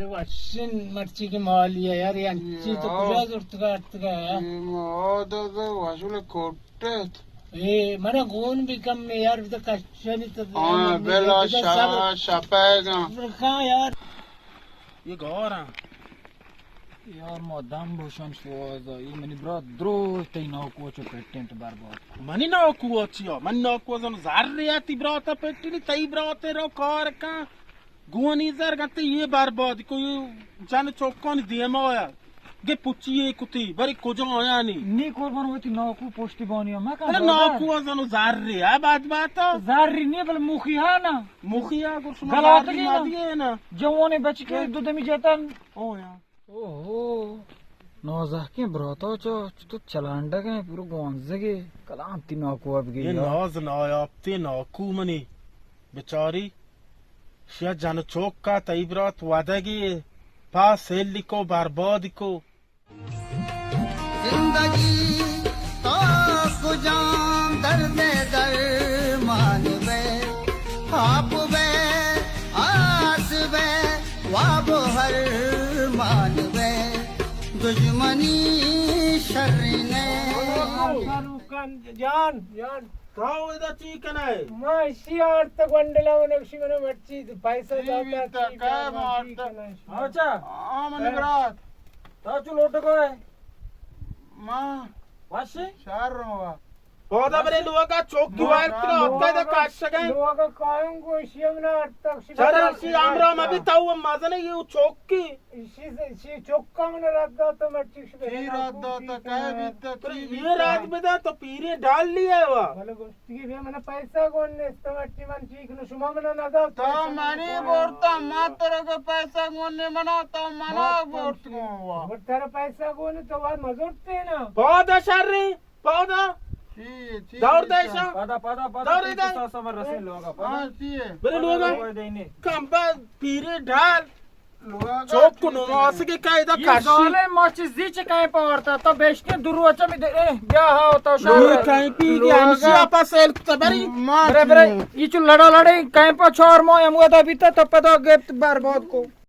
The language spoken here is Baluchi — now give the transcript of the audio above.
وشین مرچی کی مالی ہے یار، یہ انچی تو کجا زرتگا اتگا ہے؟ اے مادا بے وشول کوٹت۔ اے، منا گون بھی کم میں یار، بدا کشانی تو ہاں، بلا بدا شا-، صبر۔ شپے گا۔ کہاں یار؟ یہ گور ہیں۔ یار، ما دم بوشن شوازا، یہ منی برات درو تئی ناکو چو پٹین تو برباد۔ منی ناکو چیا؟ من ناکو زن زر ریاتی براتا پٹینی، تئی براتے رو کار کن۔ گونی زر گتے یہ برباد کو، یہ جن چوکانی دیما آیا۔ گے پچی یہ کتی، بری کجا آیا نی؟ نی قربان وتی ناکو پشتی بانی مکن ارے برادر۔ ناکو زنو زر ریا، بعد باتا۔ زری نی بل مخی ہا نا۔ مخی ہا گو شما غلط زری نی نا۔ ندیے نا۔ جوانے بچی کے دو دمی جتن۔ او یا۔ اوہو، نازکیں براتا چا چتو چلانڈگیں، پورو گوانزگے، کلام تی ناکو اب گئی یہ یا۔ ناز نایابتی ناکو منی بچاری، شیا جن چوک کا تئی برات ودگی، پا سیلی کو برباد کو۔ زندگی تو کجام درد درمان بے، آپ بے، آس بے، واب ہر مان بے، دشمنی شر نے۔ جان، جان۔ تو ادا چی کنئے؟ ما اشی آرت گونڈلا و نقشی منا مرچی پیسہ چی داتا، بیتا چی کا بیتا، ما چی مارتا؟ کنئے؟ اچھا۔ آ، منی برات۔ تو چو لوٹ گئے؟ ما واشی؟ شہر رو۔ پودا برے لوگا چوکی وائر کنا، اتکا دا کاشگا۔ لوگا کائیں گوشی ہم نہ ارتک۔ چرا سی آمرا مبی تو مزنے یہ چوکی۔ اشی، اشی چوکا من رد داتا مرچی شبہ۔ چی رد داتا، کئے بیتا، پر چی یہ بیتا؟ رد بدا تو پیرے ڈال لیا وا۔ بلے گوشتی کہ بیا منا پیسہ گون نیست، مرچی من چی کنو، شما منا نہ دات تو پیسہ، منی بورتا، ما ترا کہ پیسہ گون نے منا، تو منا بورت گون وا۔ اور ترا پیسہ گون تو وا مزورتے نا۔ پادا شر۔ پادا۔ چی، چی دور بیتا؟ دیشا۔ پادا، پادا، پادا، دور تئی دے۔ قصاص ہمیں رسے لوگا، پادا۔ ہاں، چی ہے؟ بلے لوگا۔ پادا، پادا دے نے۔ کمبا پیرے ڈال۔ لوگا چوک چی کو نماز کے قاعدہ یہ کاشی۔ ظالم ما چیزی چے کہیں پہ ورتا، تو بیشتر دروچہ میں دے، اے، بیا ہاو تو شاہ۔ لوگا کہیں پی گیا، لوگا ہمشی آپا سیل کتا بری۔ ما برے، برے، چی؟ یہ چو لڑا لڑے، کہیں پہ چار ماہ ہم ودا بیتا، تو پدا گپت برباد کو۔